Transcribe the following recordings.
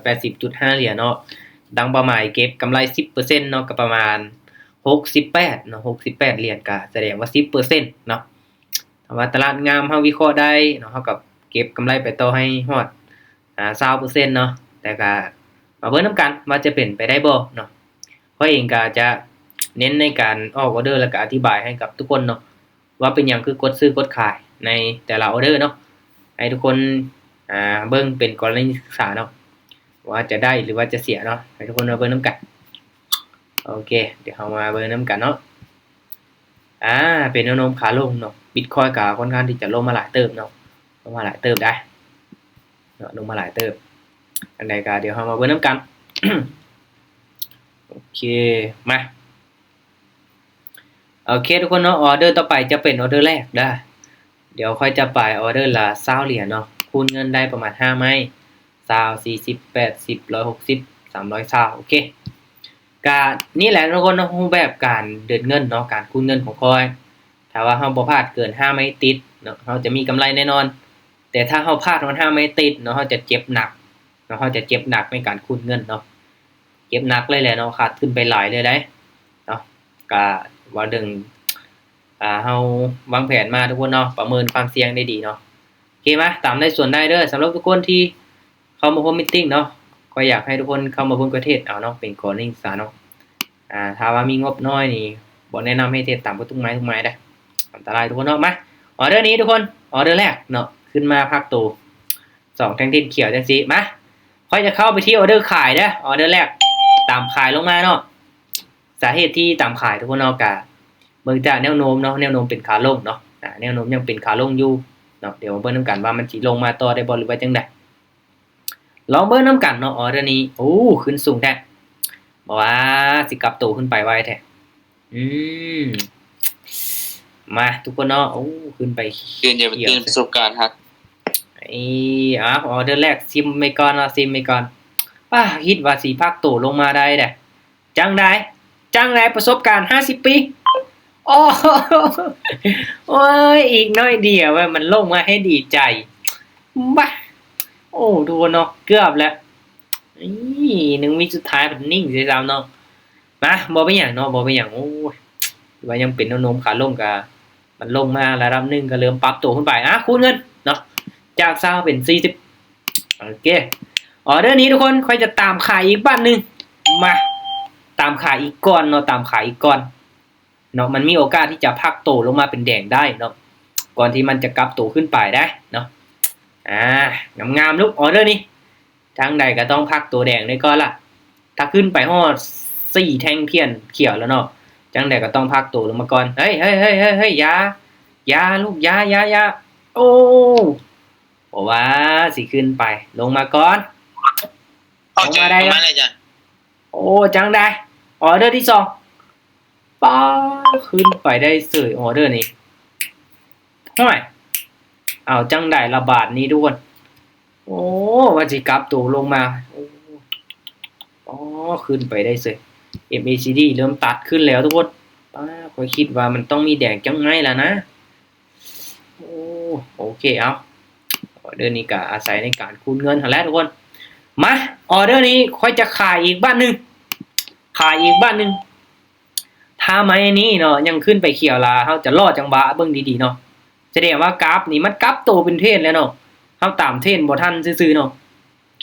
ແປດສິບຈຸດຫ້າຫຼຽນເນາະ, ຕັ້ງເປົ້າໝາຍເກັບກຳໄລສິບເປີເຊັນເນາະ ກໍປະມານຫົກສິບແປດເນາະ, ຫົກສິບແປດຫຼຽນ ກໍສະແດງວ່າສິບເປີເຊັນເນາະ. ຖ້າວ່າຕະຫຼາດງາມເຮົາວິເຄາະໄດ້ເນາະ ເຮົາກໍເກັບກຳໄລໄປຕໍ່ໃຫ້ຮອດ ອາ ຊາວເປີເຊັນເນາະ, ແຕ່ກໍມາເບິ່ງນຳກັນວ່າຈະເປັນໄປໄດ້ບໍ່ເນາະ. ຂ້ອຍເອງກໍຈະເນັ້ນໃນການອອກອອເດີ ແລ້ວກໍອະທິບາຍໃຫ້ກັບທຸກຄົນເນາະ ວ່າເປັນຫຍັງຄືກົດຊື້ກົດຂາຍໃນແຕ່ລະອອເດີເນາະ, ໃຫ້ທຸກຄົນ ອາ ເບິ່ງເປັນກໍລະນີສຶກສາເນາະ ວ່າຈະໄດ້ຫຼືວ່າຈະເສຍເນາະ, ໃຫ້ທຸກຄົນມາເບິ່ງນຳກັນ. ໂອເຄ ດຽວເຮົາມາເບິ່ງນຳກັນເນາະ. ອາ ເປັນແນວໂນ້ມຂາລົງເນາະ, ບິດຄອຍກໍຄ່ອນຂ້າງທີ່ຈະລົງມາຫຼາຍເຕີບເນາະ, ລົງມາຫຼາຍເຕີບໄດ໋ເນາະ, ລົງມາຫຼາຍເຕີບ. ຈັ່ງໃດກໍດຽວເຮົາມາເບິ່ງນຳກັນ. ໂອເຄ ມາ ໂອເຄທຸກຄົນເນາະ, ອອເດີຕໍ່ໄປຈະເປັນອອເດີແລກເດີ. ດຽວຂ້ອຍຈະໄປອອເດີລະຊາວຫຼຽນເນາະ, ຄູນເງິນໄດ້ປະມານຫ້າໄມ້ ຊາວ ສີ່ສິບ ແປດສິບ ຮ້ອຍຫົກສິບ ສາມຮ້ອຍຊາວ. ໂອເຄ ກະນີ້ແຫຼະທຸກຄົນເນາະ, ຮູບແບບການເດີນເງິນເນາະ, ການຄູນເງິນຂອງຂ້ອຍ. ຖ້າວ່າເຮົາບໍ່ພາດເກີນຫ້າໄມ້ຕິດເນາະ, ເຮົາຈະມີກຳໄລແນ່ນອນ. ແຕ່ຖ້າເຮົາພາດຮອດຫ້າໄມ້ຕິດເນາະ, ເຮົາຈະເຈັບໜັກເນາະ, ເຮົາຈະເຈັບໜັກໃນການຄູນເງິນເນາະ, ເຈັບໜັກເລີຍແຫຼະເນາະ, ຂາດທຶນໄປຫຼາຍເລີຍໄດ໋ເນາະ. ກະວ່າເລື່ອງ ອາ ເຮົາວາງແຜນມາທຸກຄົນເນາະ, ປະເມີນຄວາມສ່ຽງໄດ້ດີເນາະ. ໂອເຄ ມາ ຕາມໄດ້ສ່ວນໄດ້ເດີ. ສຳລັບທຸກຄົນທີ່ເຂົ້າມາຮ່ວມມີດຕິງເນາະ, ກໍຢາກໃຫ້ທຸກຄົນເຂົ້າມາເບິ່ງກະເທດເອົາເນາະ, ເປັນກໍລະນີສຶກສາເນາະ. ອາ ຖ້າວ່າມີງົບນ້ອຍນີ້ ບໍ່ແນະນຳໃຫ້ເທດຕາມເບິດທຸກໄມ້ທຸກໄມ້ເດີ, ອັນຕະລາຍທຸກຄົນເນາະ. ມາ ອອເດີນີ້ທຸກຄົນ, ອອເດີແລກເນາະ, ຂຶ້ນມາພັກໂຕ ສອງແທ່ງທຽນຂຽວຈັ່ງຊີ້. ມາ ຂ້ອຍຈະເຂົ້າໄປທີ່ອອເດີຂາຍເດີ, ອອເດີແລກຕາມຂາຍລົງມາເນາະ. ສາເຫດທີ່ຕາມຂາຍທຸກຄົນເນາະ, ກະເບິ່ງຈາກແນວໂນ້ມເນາະ, ແນວໂນ້ມເປັນຂາລົງເນາະ, ອາ ແນວໂນ້ມຍັງເປັນຂາລົງຢູ່ເນາະ. ດຽວມາເບິ່ງນຳກັນວ່າມັນຊິລົງມາຕໍ່ໄດ້ບໍ່ ຫຼືວ່າຈັ່ງໃດ. ລອງເບິ່ງນຳກັນເນາະ, ອອເດີນີ້ ໂອ້ ຂຶ້ນສູງແທ້, ບໍ່ວ່າຊິກັບໂຕຂຶ້ນໄປໄວແທ້. ອືມ ມາທຸກຄົນເນາະ, ໂອ້ ຂຶ້ນໄປ ຢືນຢ່າໄປຕື່ນປະສົບການຮັກ. ເອີ ເອົາ ອອເດີແລກ ຊິມໄວ້ກ່ອນເນາະ, ຊິມໄວ້ກ່ອນ. ປ້າ ຄິດວ່າຊິພັກໂຕລົງມາໄດ້ເດ້. ຈັ່ງໃດ ຈັ່ງໃດ ປະສົບການຫ້າສິບປີ. ໂອ້ ໂອ້ຍ ອີກໜ້ອຍດຽວມັນລົງມາໃຫ້ດີໃຈ. ບາ ໂອ້ ທຸກຄົນເນາະ, ເກືອບແລ້ວ. ອີ ໜຶ່ງວິສຸດທ້າຍເພິ່ນນິ່ງໃສ່ຊ້ຳເນາະ. ມາ ບໍ່ເປັນຫຍັງເນາະ, ບໍ່ເປັນຫຍັງ. ໂອ້ຍ ວ່າຍັງເປັນແນວໂນ້ມຂາລົງ, ກະມັນລົງມາລະດັບໜຶ່ງ ກະເລີ່ມປັບໂຕຂຶ້ນໄປ. ອ່ະ ຄູນເງິນເນາະ, ຈາກຊາວເປັນສີ່ສິບ. ໂອເຄ ອອເດີນີ້ທຸກຄົນ ຂ້ອຍຈະຕາມຂາຍອີກບາດໜຶ່ງ. ມາ ຕາມຂາຍອີກກ່ອນເນາະ, ຕາມຂາຍອີກກ່ອນເນາະ. ມັນມີໂອກາດທີ່ຈະພັກໂຕລົງມາເປັນແດງໄດ້ເນາະ, ກ່ອນທີ່ມັນຈະກັບໂຕຂຶ້ນໄປໄດ້ເນາະ. ອ່າ ງາມໆ ລູກ ອອເດີນີ້. ຈັ່ງໃດກໍຕ້ອງພັກໂຕແດງໄດ້ກ່ອນລະ. ຖ້າຂຶ້ນໄປຮອດສີ່ແທ່ງທຽນຂຽວແລ້ວເນາະ, ຈັ່ງໃດກໍຕ້ອງພັກໂຕລົງມາກ່ອນ. ເຮີ້ຍ ເຮີ້ຍ ເຮີ້ຍ ເຮີ້ຍ ເຮີ້ຍ ຢ່າ ຢ່າລູກ ຢ່າ ຢ່າ ຢ່າ. ໂອ້ ບໍ່ວ່າຊິຂຶ້ນໄປ ລົງມາກ່ອນ. ເອົາ ລົງມາໄດ້ ລົງມາແລ້ວຈ້ະ. ໂອ້ ຈັ່ງໃດ ອອເດີທີສອງ. ປ້າ ຂຶ້ນໄປໄດ້ເສີຍ ອອເດີນີ້. ຫ້ວຍ ເອົາຈັ່ງໃດລະບາດນີ້ທຸກຄົນ. ໂອ້ ວ່າຊິກັບໂຕລົງມາ. ໂອ້ ອໍ ຂຶ້ນໄປໄດ້ເສີຍ. ເອັມເອຊີດີ ເລີ່ມຕັດຂຶ້ນແລ້ວທຸກຄົນ. ປ້າ ຂ້ອຍຄິດວ່າມັນຕ້ອງມີແດງຈັກໄມ້ລະນະ. ໂອ້ ໂອເຄ ເອົາ ອອເດີນີ້ກະອາໄສໃນການຄູນເງິນຫັ້ນແຫຼະທຸກຄົນ. ມາ ອອເດີນີ້ຂ້ອຍຈະຂາຍອີກບາດໜຶ່ງ, ຂາຍອີກບາດໜຶ່ງ. ຖ້າໄມ້ນີ້ເນາະ ຍັງຂຶ້ນໄປຂຽວລະ ເຮົາຈະລໍຈັງຫວະເບິ່ງດີໆເນາະ. ສະແດງວ່າກາຟນີ້ມັນກັບໂຕເປັນເທຣນແລ້ວເນາະ, ເຮົາຕາມເທຣນບໍ່ທັນຊື່ໆເນາະ.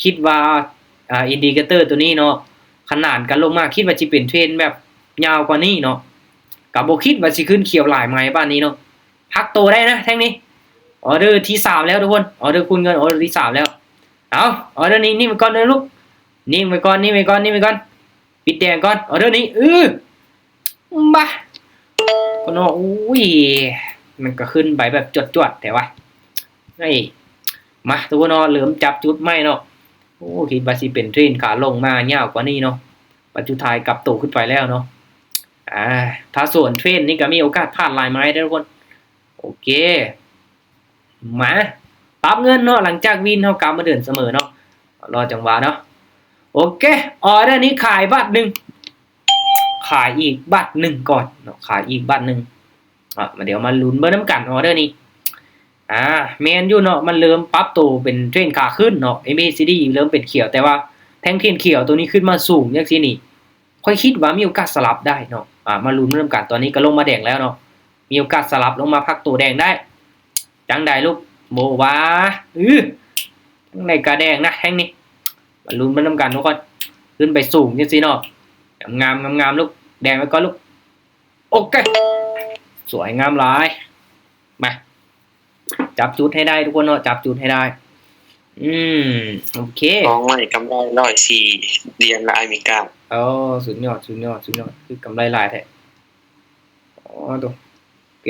ຄິດວ່າ ອ່າ ອິນດິເຄເຕີໂຕນີ້ເນາະ ຂະໜານກັນລົງມາ ຄິດວ່າຊິເປັນເທຣນແບບຍາວກວ່ານີ້ເນາະ, ກະບໍ່ຄິດວ່າຊິຂຶ້ນຂຽວຫຼາຍໄມ້ປານນີ້ເນາະ. ພັກໂຕໄດ້ນະແທ່ງນີ້. ອອເດີທີສາມແລ້ວທຸກຄົນ, ອອເດີຄູນເງິນ ອອເດີທີສາມແລ້ວ. ເອົາ ອອເດີນີ້ ນິ່ງໄວ້ກ່ອນເດີລູກ, ນິ່ງໄວ້ກ່ອນ ນິ່ງໄວ້ກ່ອນ ນິ່ງໄວ້ກ່ອນ. ປິດແດງກ່ອນ ອອເດີນີ້. ອື ບາ ໂອ້ຍ ມັນກໍຂຶ້ນໄປແບບຈວດໆແທ້ວະ. ເອີຍ ມາ ທຸກຄົນເນາະ, ເລີ່ມຈັບຈຸດໃໝ່ເນາະ. ໂອ້ ຄິດວ່າຊິເປັນເທຣນຂາລົງມາຍາວກວ່ານີ້ເນາະ, ບັດສຸດທ້າຍກັບໂຕຂຶ້ນໄປແລ້ວເນາະ. ອ່າ ຖ້າສວນເທຣນນີ້ກໍມີໂອກາດພາດຫຼາຍໄມ້ເດ້ທຸກຄົນ. ໂອເຄ ມາປັບເງິນເນາະ, ຫຼັງຈາກວິນເຮົາກັບມາເດີນສະເໝີເນາະ, ລໍຈັງຫວະເນາະ. ໂອເຄ ອອເດີນີ້ຂາຍບາດໜຶ່ງ, ຂາຍອີກບາດໜຶ່ງກ່ອນເນາະ, ຂາຍອີກບາດໜຶ່ງ. ອ່ະ ມາ ດຽວມາລຸ້ນເບິ່ງນຳກັນ ອອເດີນີ້. ອ່າ ແມ່ນຢູ່ເນາະ, ມັນເລີ່ມປັບໂຕເປັນເທຣນຂາຂຶ້ນເນາະ, ເອັມເອຊີດີ ເລີ່ມເປັນຂຽວ, ແຕ່ວ່າ ທ່ງທຽນຂຽວໂຕນີ້ຂຶ້ນມາສູງຈັ່ງຊີ້ນີ້ ຂ້ອຍຄິດວ່າມີໂອກາດສະຫຼັບໄດ້ເນາະ. ອາ ມາລຸ້ນນຳກັນ. ຕອນນີ້ກໍລົງມາແດງແລ້ວເນາະ ມີໂອກາດສະຫຼັບລົງມາພັກໂຕແດງໄດ້. ຈັ່ງໃດລູກ? ບໍ່ວ່າ ອື ຈັ່ງໃດກໍແດງນະແທ່ງນີ້. ມາລຸ້ນໄປນຳກັນທຸກຄົນ. ຂຶ້ນໄປສູງຈັ່ງຊີ້ເນາະ. ງາມໆ ງາມໆ ລູກ. ແດງໄວ້ກ່ອນລູກ. ໂອເຄ ສວຍງາມຫຼາຍ. ມາ ຈັບຈຸດໃຫ້ໄດ້ທຸກຄົນເນາະ ຈັບຈຸດໃຫ້ໄດ້. ອືມ ໂອເຄ ສອງໄມ້ກຳໄລຮ້ອຍສີ່ຫຼຽນລະອາເມລິກາ. ໂອ້ ສຸດຍອດ ສຸດຍອດ ສຸດຍອດ ຄືກຳໄລຫຼາຍແທ້. ອໍ ໂຕ ໂອເຄ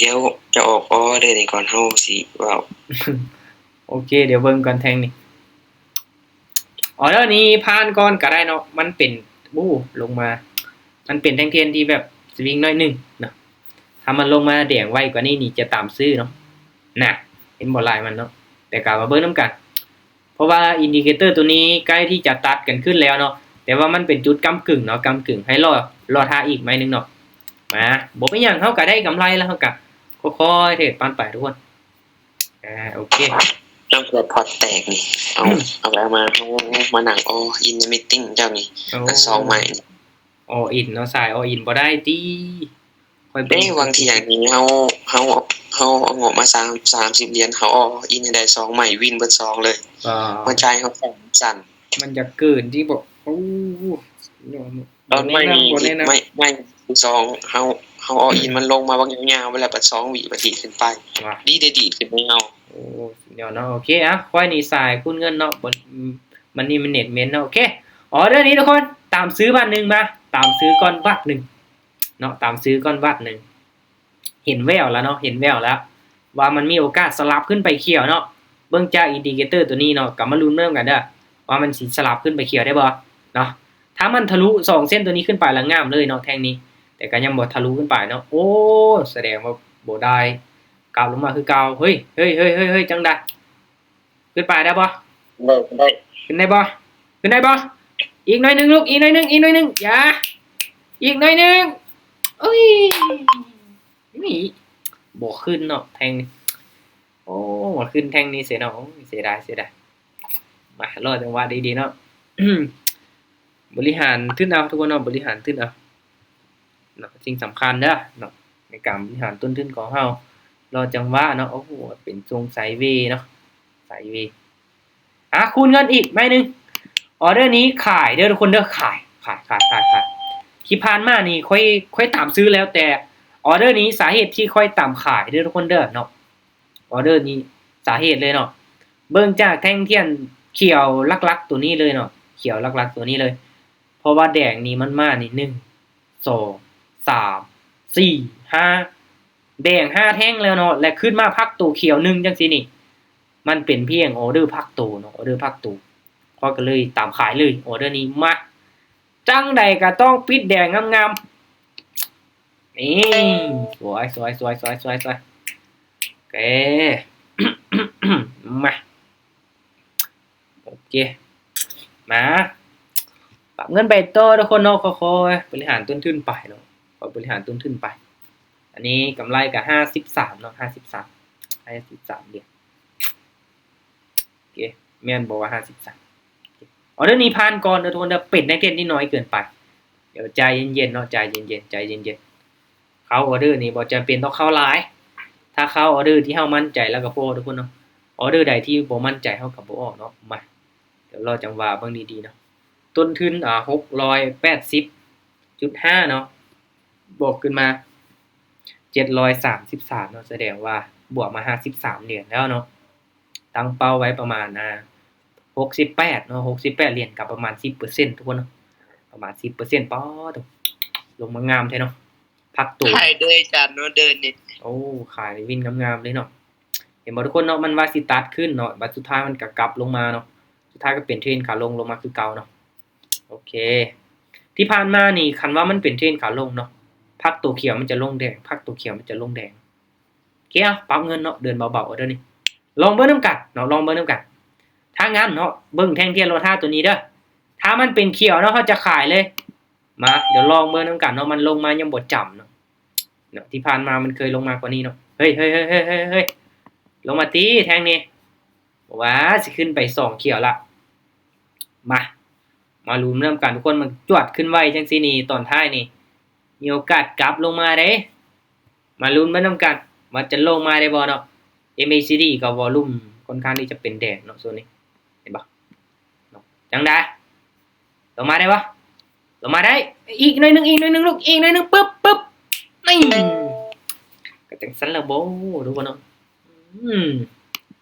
ດຽວຈະອອກອໍເດີນີ້ກ່ອນ ເຮົາຊິເວົ້າ. ໂອເຄ ດຽວເບິ່ງກ່ອນແທ່ງນີ້. ອໍເດີນີ້ຜ່ານກ່ອນກໍໄດ້ເນາະ ມັນເປັນ ໂອ້ ລົງມາ ມັນເປັນແທ່ງທຽນທີ່ແບບສະວິງໜ້ອຍໜຶ່ງເນາະ. ຖ້າມັນລົງມາແດງໄວກວ່ານີ້ນີ້ຈະຕາມຊື້ເນາະ. ນະ ເຫັນບໍ່ ລາຍມັນເນາະ. ແຕ່ກໍມາເບິ່ງນຳກັນ ເພາະວ່າອິນດິເຄເຕີໂຕນີ້ໃກ້ທີ່ຈະຕັດກັນຂຶ້ນແລ້ວເນາະ ແຕ່ວ່າມັນເປັນຈຸດກ້ຳກຶ່ງເນາະ ກ້ຳກຶ່ງ. ໃຫ້ລໍ ລໍຖ້າອີກໄມ້ໜຶ່ງເນາະ. ມາ ບໍ່ເປັນຫຍັງ ເຮົາກໍໄດ້ກຳໄລແລ້ວ ເຮົາກໍຄ່ອຍໆເທຣດປັນໄປທຸກຄົນ. ອ່າ ໂອເຄ ຕ້ອງເກີດພອດແຕກນີ້ ເອົາ ເອົາໄປເອົາມາ ເຮົາມານັ່ງອໍອິນໃນມີດຕິ້ງເຈົ້ານີ້ ໂອ້ ອັນສອງໄມ້ ອໍອິນເນາະ ສາຍອໍອິນບໍ່ໄດ້ຕິ. ຂ້ອຍເບິ່ງ ເດ້ ຫວ່າງທີ່ຢ່າງນີ້ ເຮົາ ເຮົາ ເຮົາເອົາງົບມາສາມ ສາມສິບຫຼຽນ ເຮົາອໍອິນໃຫ້ໄດ້ສອງໄມ້ ວິນເບິດສອງເລີຍ. ອ່າ ຫົວໃຈເຮົາສັ່ນ ມັນຈະເກີນຕິບໍ່? ໂອ້ ຕອນໄມ້ນີ້ ບໍ່ແນະນຳ ໄມ້ ໄມ້ສອງ ເຮົາ ເຮົາອໍອິນມັນລົງມາບັກຍາວໆ ໄປແລ້ວ ບັດສອງວິ ບັດດີດຂຶ້ນໄປ ດີດໄດ້ດີດຂຶ້ນໄປເຮົາ. ໂອ້ ສຸດຍອດເນາະ. ໂອເຄ ອ່ະ ຂ້ອຍນີ້ສາຍຄູນເງິນເນາະ ບໍ່ ມັນນີ້ມັນເນັດເມັນເນາະ. ໂອເຄ ອໍເດີນີ້ທຸກຄົນ ຕາມຊື້ບາດໜຶ່ງ ມາ ຕາມຊື້ກ່ອນບາດໜຶ່ງເນາະ ຕາມຊື້ກ່ອນບາດໜຶ່ງ. ເຫັນແວວແລ້ວເນາະ ເຫັນແວວແລ້ວວ່າມັນມີໂອກາດສະຫຼັບຂຶ້ນໄປຂຽວເນາະ. ເບິ່ງຈາກອິນດິເຄເຕີໂຕນີ້ເນາະ ກໍມາລຸ້ນນຳກັນເດີ ວ່າມັນຊິສະຫຼັບຂຶ້ນໄປຂຽວໄດ້ບໍ່ເນາະ. ຖ້າມັນທະລຸສອງເສັ້ນໂຕນີ້ຂຶ້ນໄປລະງາມເລີຍເນາະ ແທ່ງນີ້ ແຕ່ກໍຍັງບໍ່ທະລຸຂຶ້ນໄປເນາະ. ໂອ້ ສະແດງວ່າບໍ່ໄດ້ ກັບລົງມາຄືເກົ່າ. ເຮີ້ຍ ເຮີ້ຍ ເຮີ້ຍ ເຮີ້ຍ ຈັ່ງໃດ? ຂຶ້ນໄປໄດ້ບໍ່? ໄດ້ ໄດ້ ຂຶ້ນໄດ້ບໍ່? ຂຶ້ນໄດ້ບໍ່? ອີກໜ້ອຍໜຶ່ງລູກ ອີກໜ້ອຍໜຶ່ງ ອີກໜ້ອຍໜຶ່ງ ຢ່າ ອີກໜ້ອຍໜຶ່ງ. ໂອ້ຍ ນີ້ ບໍ່ຂຶ້ນເນາະແທ່ງນີ້. ໂອ້ ມາຂຶ້ນແທ່ງນີ້ເສຍເນາະ. ໂອ້ຍ ເສຍດາຍ ເສຍດາຍ. ມາ ລໍຈັງຫວະດີໆເນາະ. ບໍລິຫານທຶນເອົາທຸກຄົນເນາະ ບໍລິຫານທຶນເອົາເນາະ ສິ່ງສຳຄັນເດີເນາະ ໃນການບໍລິຫານຕົ້ນທຶນຂອງເຮົາ. ລໍຈັງຫວະເນາະ. ໂອ້ໂຫ ເປັນຊົງໄຊເວເນາະ ໄຊເວ. ອ່າ ຄູນເງິນອີກໄມ້ໜຶ່ງ. ອໍເດີນີ້ຂາຍເດີທຸກຄົນເດີ ຂາຍ ຂາຍ ຂາຍ ຂາຍ ຂາຍ. ທີ່ຜ່ານມານີ້ຂ້ອຍ ຂ້ອຍຕາມຊື້ແລ້ວ ແຕ່ອໍເດີນີ້ສາເຫດທີ່ຂ້ອຍຕາມຂາຍເດີທຸກຄົນເດີເນາະ. ອໍເດີນີ້ສາເຫດເລີຍເນາະ ເບິ່ງຈາກແທ່ງທຽນຂຽວຫຼັກໆໂຕນີ້ເລີຍເນາະ ຂຽວຫຼັກໆໂຕນີ້ເລີຍ. ເພາະວ່າແດງນີ້ມັນມານີ້ ໜຶ່ງ ສອງ ສາມ ສີ່ ຫ້າ ແດງຫ້າແທ່ງແລ້ວເນາະ ແລະ ຂຶ້ນມາພັກໂຕຂຽວໜຶ່ງຈັ່ງຊີ້ນີ້ ມັນເປັນພຽງອໍເດີພັກໂຕເນາະ ອໍເດີພັກໂຕ. ຂ້ອຍກໍເລີຍຕາມຂາຍເລີຍ ອໍເດີນີ້. ມາ ຈັ່ງໃດກໍຕ້ອງປິດແດງງາມໆ. ນີ້ ສວຍ ສວຍ ສວຍ ສວຍ ສວຍ ສວຍ. ໂອເຄ ມາ ໂອເຄ ມາ ປັບເງິນໄປຕໍ່ທຸກຄົນເນາະ. ຄ່ອຍໆບໍລິຫານຕົ້ນທຶນໄປເນາະ ຄ່ອຍບໍລິຫານຕົ້ນທຶນໄປ. ອັນນີ້ກຳໄລກໍຫ້າສິບສາມເນາະ ຫ້າສິບສາມ ຫ້າສິບສາມຫຼຽນ. ໂອເຄ ແມ່ນບໍ່ວ່າຫ້າສິບສາມ? ໂອເຄ ອໍເດີນີ້ຜ່ານກ່ອນເດີທຸກຄົນເດີ ເປັນນັກເທຣດທີ່ນ້ອຍເກີນໄປ. ດຽວໃຈເຢັນໆເນາະ ໃຈເຢັນໆ ໃຈເຢັນໆ. ເຂົ້າອໍເດີນີ້ບໍ່ຈຳເປັນຕ້ອງເຂົ້າຫຼາຍ ຖ້າເຂົ້າອໍເດີທີ່ເຮົາໝັ້ນໃຈແລ້ວກໍພໍທຸກຄົນເນາະ. ອໍເດີໃດທີ່ບໍ່ໝັ້ນໃຈເຮົາກໍບໍ່ອອກເນາະ. ມາ ດຽວລໍຈັງຫວະເບິ່ງດີໆເນາະ. ຕົ້ນທຶນ ອ່າ ຫົກຮ້ອຍແປດສິບຈຸດຫ້າເນາະ ບວກຂຶ້ນມາເຈັດຮ້ອຍສາມສິບສາມເນາະ ສະແດງວ່າບວກມາຫ້າສິບສາມຫຼຽນແລ້ວເນາະ. ຕັ້ງເປົ້າໄວ້ປະມານ ອ່າ ຫົກສິບແປດເນາະ ຫົກສິບແປດຫຼຽນ ກໍປະມານສິບເປີເຊັນທຸກຄົນເນາະ ປະມານສິບເປີເຊັນ. ປາດໂທ້ ລົງມາງາມແທ້ເນາະ ພັກໂຕ. ຂາຍເດີອາຈານເນາະ ເດີນີ້. ໂອ້ ຂາຍວິນງາມໆເລີຍເນາະ. ເຫັນບໍ່ທຸກຄົນເນາະ ມັນວ່າຊິຕັດຂຶ້ນເນາະ ບັດສຸດທ້າຍມັນກໍກັບລົງມາເນາະ ສຸດທ້າຍກໍເປັນເທຣນຂາລົງ ລົງມາຄືເກົ່າເນາະ. ໂອເຄ ທີ່ຜ່ານມານີ້ ຄັນວ່າມັນເປັນເທຣນຂາລົງເນາະ ພັກໂຕຂຽວມັນຈະລົງແດງ ພັກໂຕຂຽວມັນຈະລົງແດງ. ໂອເຄ ເອົາ ປັບເງິນເນາະ ເດີນເບົາໆ ເດີນີ້. ລອງເບິ່ງນຳກັນເນາະ ລອງເບິ່ງນຳກັນ. ຖ້າງນັ້ນເນາະ ເບິ່ງແທ່ງທຽນລໍຖ້າໂຕນີ້ເດີ ຖ້າມັນເປັນຂຽວເນາະ ເຮົາຈະຂາຍເລີຍ. ມາ ດຽວລອງເບິ່ງນຳກັນເນາະ ມັນລົງມາຍັງບໍ່ຈຳເນາະ ເນາະ ທີ່ຜ່ານມາມັນເຄີຍລົງມາກວ່ານີ້ເນາະ. ເຮີ້ຍ ເຮີ້ຍ ເຮີ້ຍ ເຮີ້ຍ ເຮີ້ຍ ເຮີ້ຍ ລົງມາຕິແທ່ງນີ້ ວ່າຊິຂຶ້ນໄປສອງຂຽວລະ. ມາ ມາລຸ້ນນຳກັນທຸກຄົນ. ມັນຈວດຂຶ້ນໄວຈັ່ງຊີ້ນີ້ ຕອນທ້າຍນີ້ ມີໂອກາດກັບລົງມາເດ້. ມາລຸ້ນໄປນຳກັນວ່າຈະລົງມາໄດ້ບໍ່ເນາະ. ເອັມ ເອ ຊີ ດີ ກໍວໍລຸ່ມຄ່ອນຂ້າງທີ່ຈະເປັນແດດເນາະ ໂຊນນີ້ ເຫັນບໍ່ເນາະ. ຈັ່ງໃດ ລົງມາໄດ້ບໍ່? ລົງມາໄດ້. ອີກໜ້ອຍໜຶ່ງ ອີກໜ້ອຍໜຶ່ງລູກ ອີກໜ້ອຍໜຶ່ງ. ປຶບ ປຶບ ນີ້ ກໍຈັ່ງຊັ້ນລະບໍ ທຸກຄົນເນາະ. ອືມ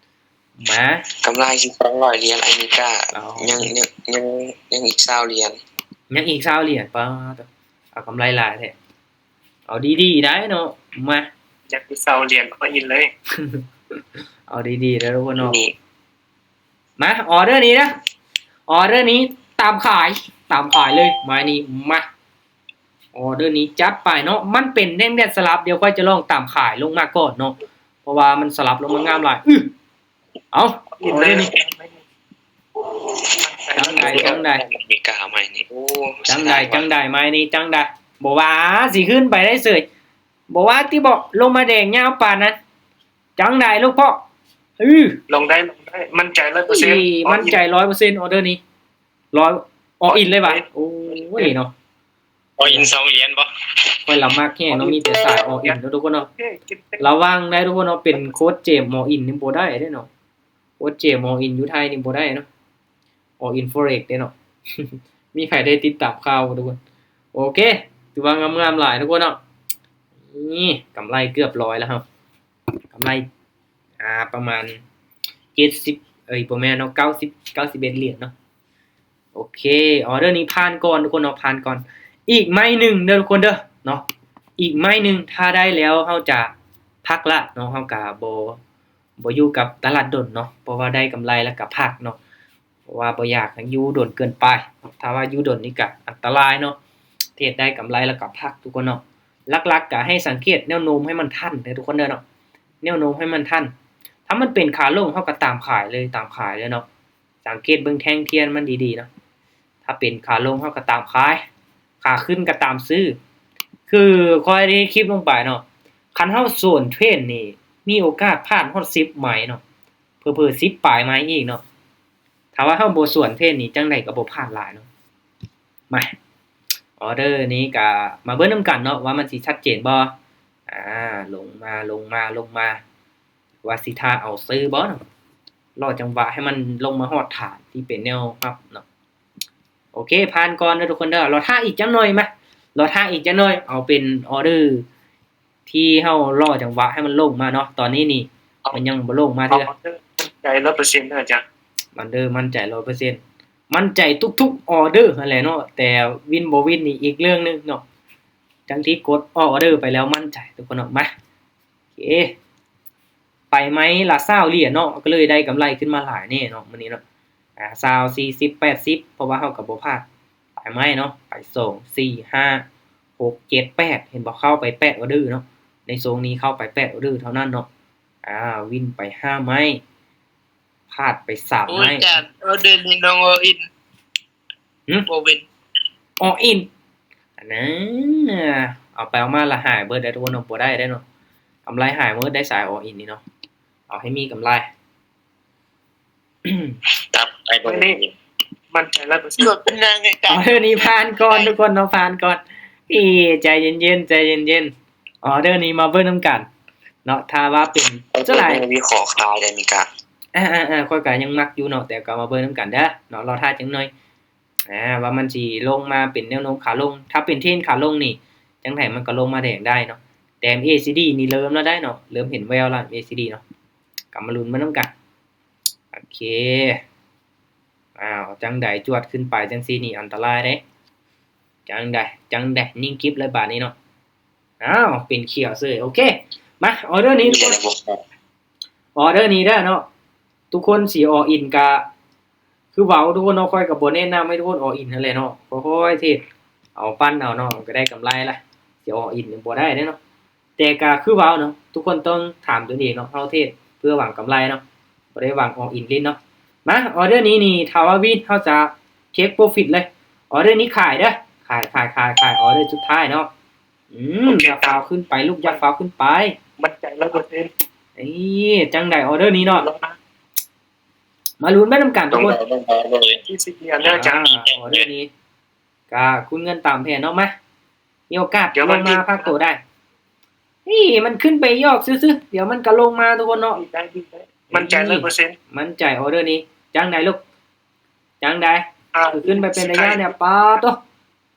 ມາ ກຳໄລສອງຮ້ອຍຫຼຽນອາເມລິກາ. ອໍ ຍັງ ຍັງ ຍັງ ຍັງອີກຊາວຫຼຽນ ຍັງອີກຊາວຫຼຽນ. ປາດ ເອົາກຳໄລຫຼາຍແທ້. ເອົາດີໆໄດ໋ເນາະ. ມາ ຢາກໄປເຊົ່າຫຼຽນ ອໍອິນເລີຍ. ເອົາດີໆເດີທຸກຄົນເນາະ. ນີ້ ມາ ອໍເດີນີ້ນະ ອໍເດີນີ້ຕາມຂາຍ ຕາມຂາຍເລີຍ ໄມ້ນີ້. ມາ ອໍເດີນີ້ຈັດໄປເນາະ. ມັນເປັນແທ່ງແດດສະຫຼັບ ດຽວຂ້ອຍຈະລອງຕາມຂາຍລົງມາກ່ອນເນາະ ເພາະວ່າມັນສະຫຼັບລົງມາງາມຫຼາຍ. ອື ເອົາ ອໍເດີນີ້ ຈັ່ງໃດ ຈັ່ງໃດ ອາເມລິກາໃໝ່ນີ້ ໂອ້ ຈັ່ງໃດ ຈັ່ງໃດ ໄມ້ນີ້ ຈັ່ງໃດ. ບໍ່ວ່າຊິຂຶ້ນໄປໄດ້ເສີຍ ບໍ່ວ່າຕິເບາະ ລົງມາແດງຍາວປານນັ້ນ. ຈັ່ງໃດລູກພໍ່? ອື ລົງໄດ້ ລົງໄດ້ ໝັ້ນໃຈຮ້ອຍເປີເຊັນ ອອ ໝັ້ນໃຈຮ້ອຍເປີເຊັນ ອໍເດີນີ້ ຮ້ອຍ ອໍອິນເລີຍຫວາ? ໂອ້ຍເນາະ ອໍອິນສອງຫຼຽນບໍ? ຂ້ອຍລະມັກແຮງເນາະ ມີແຕ່ສາຍອໍອິນເນາະທຸກຄົນເນາະ. ລະວັງໄດ້ທຸກຄົນເນາະ ເປັນໂຄດເຈມອໍອິນນີ້ບໍ່ໄດ້ເດ້ເນາະ. ໂອເຈ ອໍອິນຢູ່ໄທນີ້ບໍ່ໄດ້ເນາະ ອໍອິນ Forex ເດ້ເນາະ. ມີໃຜໄດ້ຕິດຕາມຂ່າວບໍ່ທຸກຄົນ? ໂອເຄ ຖືວ່າງາມໆຫຼາຍທຸກຄົນເນາະ. ນີ້ກຳໄລເກືອບຮ້ອຍແລ້ວເຮົາ ກຳໄລ ອ່າ ປະມານເຈັດສິບ ເອີຍ ບໍ່ແມ່ນເນາະ ເກົ້າສິບ ເກົ້າສິບເອັດຫຼຽນເນາະ. ໂອເຄ ອໍເດີນີ້ຜ່ານກ່ອນທຸກຄົນເນາະ ຜ່ານກ່ອນ. ອີກໄມ້ໜຶ່ງເດີທຸກຄົນເດີເນາະ ອີກໄມ້ໜຶ່ງ ຖ້າໄດ້ແລ້ວເຮົາຈະພັກລະເນາະ. ເຮົາກະບໍ່ ບໍ່ຢູ່ກັບຕະຫຼາດດົນເນາະ ເພາະວ່າໄດ້ກຳໄລແລ້ວກະພັກເນາະ ເພາະວ່າບໍ່ຢາກໃຫ້ຢູ່ດົນເກີນໄປເນາະ. ຖ້າວ່າຢູ່ດົນນີ້ກະອັນຕະລາຍເນາະ ເທຣດໄດ້ກຳໄລແລ້ວກະພັກທຸກຄົນເນາະ. ຫຼັກໆກະໃຫ້ສັງເກດແນວໂນ້ມໃຫ້ມັນທັນເດີທຸກຄົນເດີເນາະ ແນວໂນ້ມໃຫ້ມັນທັນ. ຖ້າມັນເປັນຂາລົງ ເຮົາກະຕາມຂາຍເລີຍ ຕາມຂາຍເລີຍເນາະ. ສັງເກດເບິ່ງແທ່ງທຽນມັນດີໆເນາະ ຖ້າເປັນຂາລົງເຮົາກໍຕາມຂາຍ ຂາຂຶ້ນກໍຕາມຊື້. ຄືຂ້ອຍໄດ້ຄລິບລົງໄປເນາະ ຄັນເຮົາສວນເທຣນນີ້ ມີໂອກາດພາດຮອດສິບໄມ້ເນາະ ເຜີໆສິບປາຍໄມ້ອີກເນາະ. ຖ້າວ່າເຮົາບໍ່ສວນເທຣນນີ້ ຈັ່ງໃດກໍບໍ່ພາດຫຼາຍເນາະ. ມາ ອໍເດີນີ້ກໍມາເບິ່ງນຳກັນເນາະ ວ່າມັນຊິຊັດເຈນບໍ່. ອາ ລົງມາ ລົງມາ ລົງມາ ວ່າຊິຖ້າເອົາຊື້ບໍ່ເນາະ ລໍຈັງຫວະໃຫ້ມັນລົງມາຮອດຖານທີ່ເປັນແນວຮັບເນາະ. ໂອເຄ ຜ່ານກ່ອນເດີທຸກຄົນເດີ. ລໍຖ້າອີກຈັກໜ່ອຍ ມາ ລໍຖ້າອີກຈັກໜ່ອຍ ເອົາເປັນອໍເດີທີ່ເຮົາລໍຈັງຫວະໃຫ້ມັນລົງມາເນາະ. ຕອນນີ້ນີ້ມັນຍັງບໍ່ລົງມາເທື່ອ. ໃຈຮ້ອຍເປີເຊັນເດີອາຈານ ມັນເດີ ໝັ້ນໃຈຮ້ອຍເປີເຊັນ ໝັ້ນໃຈທຸກໆອໍເດີຫັ້ນແຫຼະເນາະ ແຕ່ວິນບໍ່ວິນນີ້ອີກເລື່ອງໜຶ່ງເນາະ. ຈັ່ງທີ່ກົດອໍເດີໄປແລ້ວໝັ້ນໃຈທຸກຄົນເນາະ. ມາ ໂອເຄ ໄປໄມ້ລະຊາວຫຼຽນເນາະ ກໍເລີຍໄດ້ກຳໄລຂຶ້ນມາຫຼາຍແດ່ເນາະມື້ນີ້ເນາະ. ອາ ຊາວ ສີ່ສິບ ແປດສິບ ເພາະວ່າເຮົາກໍບໍ່ພາດຫຼາຍໄມ້ເນາະ ໄປສອງ ສີ່ ຫ້າ ຫົກ ເຈັດ ແປດ ເຫັນບໍ່ ເຂົ້າໄປແປດອໍເດີເນາະ. ໃນຊ່ວງນີ້ເຂົ້າໄປແປດອໍເດີເທົ່ານັ້ນເນາະ. ອາ ວິນໄປຫ້າໄມ້ ພາດໄປສາມໄມ້. ໂອ້ຍ ອາຈານ ອໍເດີນີ້ນ້ອງອໍອິນ ຫື ບໍ່ເປັນ ອໍອິນ ອັນນັ້ນ ເອົາໄປເອົາມາລະຫາຍເບິດໄດ໋ທຸກຄົນເນາະ ບໍ່ໄດ້ໄດ໋ເນາະ. ກຳໄລຫາຍໝົດໄດ໋ ສາຍອໍອິນນີ້ເນາະ ເອົາໃຫ້ມີກຳໄລ. ຕັບໄປເບິ່ງ ໝັ້ນໃຈຮ້ອຍເປີເຊັນ ເປັນນາງໃຫ້ກັນ. ອໍເດີນີ້ຜ່ານກ່ອນທຸກຄົນເນາະ ຜ່ານກ່ອນ. ເອີ ໃຈເຢັນໆ ໃຈເຢັນໆ. ອໍເດີນີ້ມາເບິ່ງນຳກັນເນາະ ຖ້າວ່າເປັນສ່ວນຫຼາຍ ມີຂໍຂາຍໄດ້ມີກະ ອາໆໆ ຂ້ອຍກະຍັງມັກຢູ່ເນາະ ແຕ່ກໍມາເບິ່ງນຳກັນເດີເນາະ ລໍຖ້າຈັກໜ່ອຍ. ອາ ວ່າມັນຊິລົງມາເປັນແນວໂນ້ມຂາລົງ. ຖ້າເປັນເທຣນຂາລົງນີ້ ຈັ່ງໃດມັນກໍລົງມາແດງໄດ້ເນາະ. ແຕ່ ເອັມ ເອ ຊີ ດີ ນີ້ເລີ່ມແລ້ວໄດ໋ເນາະ ເລີ່ມເຫັນແວວແລ້ວ ເອັມ ເອ ຊີ ດີ ເນາະ. ກໍມາລຸ້ນມານຳກັນ. ໂອເຄ ອ້າວ ຈັ່ງໃດ ຈວດຂຶ້ນໄປຈັ່ງຊີ້ນີ້ອັນຕະລາຍເດ້. ຈັ່ງໃດ ຈັ່ງໃດ ຍິງກິບເລີຍບາດນີ້ເນາະ. ອ້າວ ເປັນຂຽວເສີຍ. ໂອເຄ ມາ ອໍເດີນີ້ ອໍເດີນີ້ເດີເນາະ ທຸກຄົນຊິອໍອິນກະ ຄືເວົ້າທຸກຄົນເນາະ ຂ້ອຍກໍບໍ່ແນະນຳໃຫ້ທຸກຄົນອໍອິນຫັ້ນແຫຼະເນາະ. ຄ່ອຍໆເທຣດເອົາປັ່ນເອົາເນາະ ມັນກໍໄດ້ກຳໄລລະ ຊິອໍອິນຍັງບໍ່ໄດ້ເດ້ເນາະ. ແຕ່ກໍຄືເວົ້າເນາະ ທຸກຄົນຕ້ອງຖາມຕົນເອງເນາະ ເຮົາເທຣດເພື່ອຫວັງກຳໄລເນາະ ບໍ່ໄດ້ຫວັງອໍອິນຫຼິ້ນເນາະ. ມາ ອໍເດີນີ້ນີ້ ຖ້າວ່າວິນ ເຮົາຈະເຊັກໂປຣຟິດເລີຍ. ອໍເດີນີ້ຂາຍເດີ ຂາຍ ຂາຍ ຂາຍ ຂາຍ. ອໍເດີສຸດທ້າຍເນາະ. ອືມ ຢ່າຟ້າວຂຶ້ນໄປລູກ ຢ່າຟ້າວຂຶ້ນໄປ. ໝັ້ນໃຈຮ້ອຍເປີເຊັນ. ເອີ ຈັ່ງໃດ ອໍເດີນີ້ເນາະ. ລອງມາ ມາລຸ້ນໄປນຳກັນທຸກຄົນ. ສີ່ສິບຫຼຽນເດີອາຈານ. ອາ ອໍເດີນີ້ ກະຄູນເງິນຕາມແຜນເນາະ. ມາ ມີໂອກາດລົງມາພັກໂຕໄດ້. ນີ້ມັນຂຶ້ນໄປຢອກຊື່ໆ ດຽວມັນກະລົງມາທຸກຄົນເນາະ. ໝັ້ນໃຈຮ້ອຍເປີເຊັນ. ໝັ້ນໃຈອໍເດີນີ້. ຈັ່ງໃດລູກ? ຈັ່ງໃດ? ຄືຂຶ້ນໄປເປັນໄລຍະນີ້ ປາໂຕ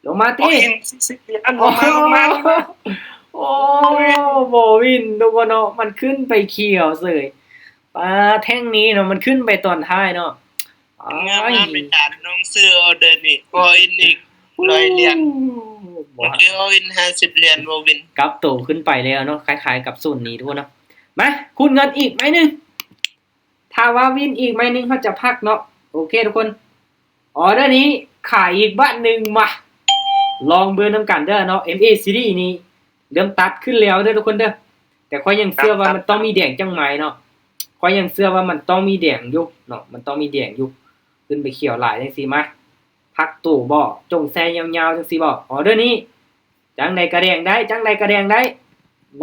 ລົງມາຕິ. ໂອ້ ບໍ່ວິນທຸກຄົນເນາະ ມັນຂຶ້ນໄປຂຽວເສີຍ. ປາ ແທ່ງນີ້ເນາະ ມັນຂຶ້ນໄປຕອນທ້າຍເນາະ. ງາມໆ ອາຈານ ນ້ອງຊື້ອໍເດີນີ້ ອໍອິນອີກຮ້ອຍຫຼຽນ. ໂອເຄ ອໍອິນຫ້າສິບຫຼຽນ ບໍ່ວິນ. ກັບໂຕຂຶ້ນໄປແລ້ວເນາະ ຄ້າຍໆ ກັບໂຊນນີ້ທຸກຄົນເນາະ. ມາ ຄູນເງິນອີກໄມ້ໜຶ່ງ. ຖ້າວ່າວິນອີກໄມ້ໜຶ່ງ ເຮົາຈະພັກເນາະ. ໂອເຄທຸກຄົນ ອໍເດີນີ້ຂາຍອີກບາດໜຶ່ງ. ມາ ລອງເບິ່ງນຳກັນເດີເນາະ. ເອັມເອຊີດີນີ້ເລີ່ມຕັດຂຶ້ນແລ້ວເດີທຸກຄົນເດີ. ແຕ່ຂ້ອຍຍັງເຊື່ອວ່າມັນຕ້ອງມີແດງຈັກໄມ້ເນາະ. ຂ້ອຍຍັງເຊື່ອວ່າມັນຕ້ອງມີແດງຢູ່ເນາະ ມັນຕ້ອງມີແດງຢູ່. ຂຶ້ນໄປຂຽວຫຼາຍຈັ່ງຊີ້ ມາ ພັກໂຕບໍ ຈົ່ງແຊ່ຍາວໆ ຈັ່ງຊີ້ບໍ. ອໍເດີນີ້ ຈັ່ງໃດກະແດງໄດ້ ຈັ່ງໃດກະແດງໄດ້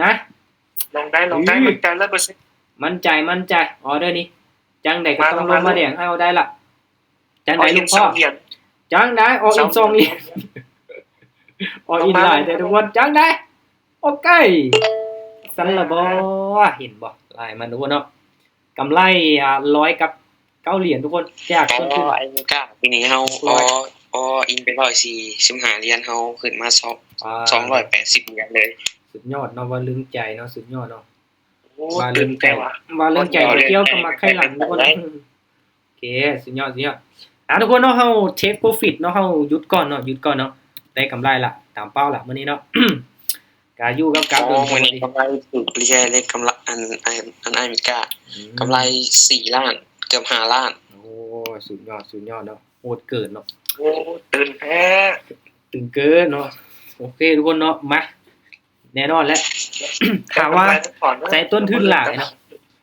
ນະ. ລອງໄດ້ ລອງໄດ້. ໝັ້ນໃຈຮ້ອຍເປີເຊັນ. ໝັ້ນໃຈ ໝັ້ນໃຈ. ອໍເດີນີ້ ຈັ່ງໃດກະຕ້ອງລົງມາແດງໃຫ້ເຮົາໄດ້ລະ. ຈັ່ງໃດລູກພໍ່? ຈັ່ງໃດ? ອໍອິນສອງຫຼຽນ. ອໍອິນຫຼາຍແທ້ທຸກຄົນ. ຈັ່ງໃດ? ໂອເຄ ຊັ້ນລະບໍ. ເຫັນບໍ່? ຫຼາຍມັນທຸກຄົນເນາະ. ກຳໄລ ອາ ຮ້ອຍກັບເກົ້າຫຼຽນທຸກຄົນ ຈາກຕົ້ນທຶນ. ອໍອິນກະປີນີ້ເຮົາ ອໍອິນໄປຮ້ອຍສີ່ສິບຫ້າຫຼຽນ ເຮົາຂຶ້ນມາສອງ ສອງຮ້ອຍແປດສິບຫຼຽນເລີຍ. ສຸດຍອດເນາະ ວ່າເລື່ອງໃຈເນາະ ສຸດຍອດເນາະ. ວ່າເລື່ອງໃຈ ວ່າເລື່ອງໃຈບໍ່ກ່ຽວກັບໝາກໄຂ່ຫຼັງທຸກຄົນ. ໂອເຄ ສຸດຍອດ ສຸດຍອດ. ອ່າ ທຸກຄົນເນາະ ເຮົາເທກໂປຣຟິດເນາະ ເຮົາຢຸດກ່ອນເນາະ ຢຸດກ່ອນເນາະ. ໄດ້ກຳໄລລະ ຕາມເປົ້າລະມື້ນີ້ເນາະ. ກະຢູ່ກັບການ ໂອ້ ມື້ນີ້ກຳໄລຖືກເລຍ ເລກກຳໄລ ອັນ ອັນ ອັນອາເມລິກາ ກຳໄລສີ່ລ້ານ ເກືອບຫ້າລ້ານ. ໂອ້ ສຸດຍອດ ສຸດຍອດເນາະ ໂຫດເກີນເນາະ. ໂອ້ ຕື່ນແທ້ ຕື່ນເກີນເນາະ. ໂອເຄທຸກຄົນເນາະ ມາ ແນ່ນອນແຫຼະ ຖ້າວ່າໃຊ້ຕົ້ນທຶນຫຼາຍເນາະ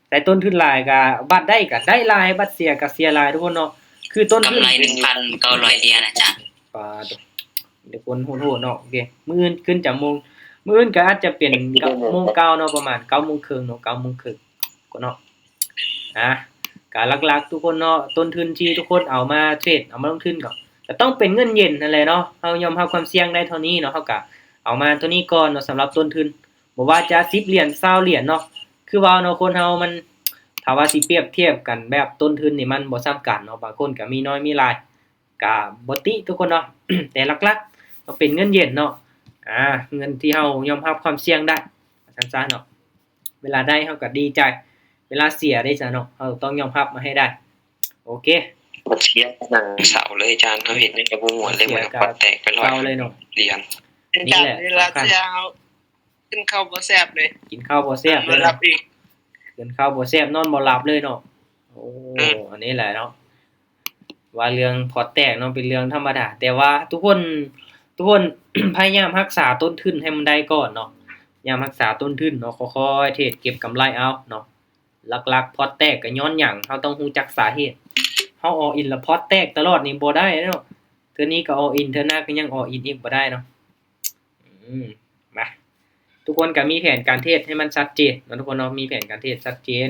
ໃຊ້ຕົ້ນທຶນຫຼາຍກະ ບາດໄດ້ກະໄດ້ຫຼາຍ ບາດເສຍກະເສຍຫຼາຍທຸກຄົນເນາະ. ຄືຕົ້ນທຶນ ກຳໄລໜຶ່ງພັນເກົ້າຮ້ອຍຫຼຽນອາຈານ. ປາດໂທ້ ເປັນຄົນໂຫດໆເນາະ. ໂອເຄ ມື້ອື່ນຂຶ້ນຈາກໂມງ ມື້ອື່ນກະອາດຈະເປັນໂມງເກົ່າເນາະ ປະມານເກົ້າໂມງເຄິ່ງເນາະ ເກົ້າໂມງເຄິ່ງກວ່າເນາະ. ອ່າ ກະຫຼັກໆທຸກຄົນເນາະ ຕົ້ນທຶນທີ່ທຸກຄົນເອົາມາເທຣດ ເອົາມາລົງທຶນ ກະ ກະຕ້ອງເປັນເງິນເຢັນຫັ້ນແຫຼະເນາະ. ເຮົາຍອມຮັບຄວາມສ່ຽງໄດ້ເທົ່ານີ້ເນາະ ເຮົາກະເອົາມາເທົ່ານີ້ກ່ອນເນາະ ສຳລັບຕົ້ນທຶນ. ບໍ່ວ່າຈະສິບຫຼຽນ ຊາວຫຼຽນເນາະ ຄືເວົ້າເນາະ ຄົນເຮົາມັນ ຖ້າວ່າຊິປຽບທຽບກັນແບບຕົ້ນທຶນນີ້ ມັນບໍ່ສ່ຳກັນເນາະ ບາງຄົນກະມີນ້ອຍມີຫຼາຍ ກະບໍ່ຕິທຸກຄົນເນາະ. ແຕ່ຫຼັກໆຕ້ອງເປັນເງິນເຢັນເນາະ ອ່າ ເງິນທີ່ເຮົາຍອມຮັບຄວາມສ່ຽງໄດ້ ວ່າຊັ້ນຊະເນາະ. ເວລາໄດ້ເຮົາກະດີໃຈ ເວລາເສຍເດ້ຊະເນາະ ເຮົາຕ້ອງຍອມຮັບມາໃຫ້ໄດ້. ໂອເຄ ບໍ່ເສຍຫຍັງເຊົາເລີຍອາຈານ ເຮົາເຮັດຫຍັງກະບໍ່ມ່ວນເລີຍ ມັນກະແຕກໄປຮ້ອຍຫຼຽນ. ນີ້ແຫຼະສຳຄັນ ກິນເຂົ້າບໍ່ແຊບເລີຍ ກິນເຂົ້າບໍ່ແຊບເລີຍ ກິນເຂົ້າບໍ່ແຊບ ນອນບໍ່ຫຼັບເລີຍເນາະ. ໂອ້ ອັນນີ້ແຫຼະເນາະ ວ່າເລື່ອງພອດແຕກເນາະ ເປັນເລື່ອງທຳມະດາ ແຕ່ວ່າທຸກຄົນ ທຸກຄົນພະຍາຍາມຮັກສາຕົ້ນທຶນໃຫ້ມັນໄດ້ກ່ອນເນາະ ພະຍາຍາມຮັກສາຕົ້ນທຶນເນາະ ຄ່ອຍໆເທຣດເກັບກຳໄລເອົາເນາະ. ຫຼັກໆພອດແຕກກະຍ້ອນຫຍັງ ເຮົາຕ້ອງຮູ້ຈັກສາເຫດ. ເຮົາອໍອິນລະພອດແຕກຕະຫຼອດນີ້ບໍ່ໄດ້ເນາະ ເທື່ອນີ້ກະອໍອິນ ເທື່ອໜ້າກະຍັງອໍອິນອີກບໍ່ໄດ້ເນາະ. ອືມ ມາ ທຸກຄົນກະມີແຜນການເທຣດໃຫ້ມັນຊັດເຈນເນາະ ທຸກຄົນເນາະ ມີແຜນການເທຣດຊັດເຈນ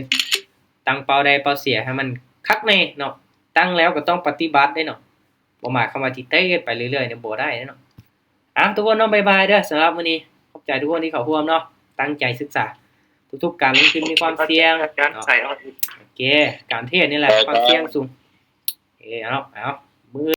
ຕັ້ງເປົ້າໄດ້ເປົ້າເສຍໃຫ້ມັນຄັກແນ່ເນາະ. ຕັ້ງແລ້ວກະຕ້ອງປະຕິບັດເດ້ເນາະ ບໍ່ໝາຍຄວາມວ່າຊິເທຣດໄປເລື້ອຍໆນີ້ບໍ່ໄດ້ເນາະ. ອ່າ ທຸກຄົນເນາະ ບາຍບາຍເດີ ສຳລັບມື້ນີ້ ຂອບໃຈທຸກຄົນທີ່ເຂົ້າຮ່ວມເນາະ ຕັ້ງໃຈສຶກສາ ທຸກໆການລົງທຶນມີຄວາມສ່ຽງເນາະ. ໂອເຄ ການເທຣດນີ້ແຫຼະຄວາມສ່ຽງສູງ. ໂອເຄ ເອົາ ເອົາ